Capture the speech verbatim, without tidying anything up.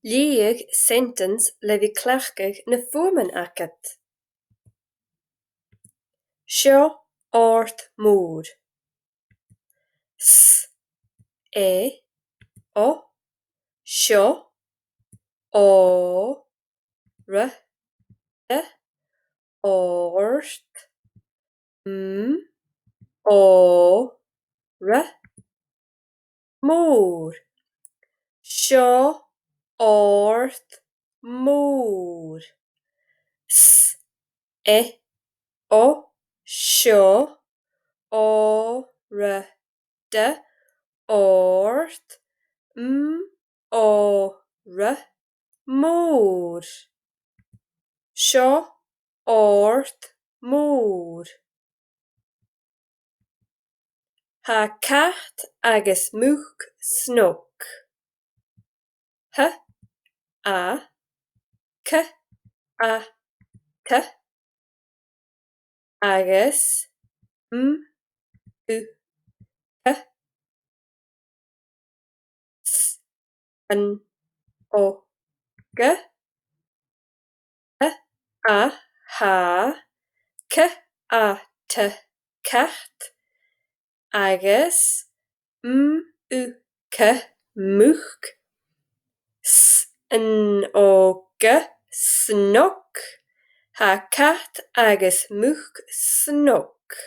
Leugh sentence le bhith cleachdadh na fuaimean agad. Seo òrd mòr. S, e, o, seo, o, r, d, òrd, m, o, r, mòr. Seo òrd mòr. S, e, o, seo, o, r, d, òrd, m, o, r, mòr. Seo òrd mòr. Tha cat agus muc snog. Th, a, c, a, t, agus m, u, c, s, n, o, g, th, a, tha, c, a, t, cat, agus m, u, c, muc, s, n, o, g, snog. Tha cat agus muc snog.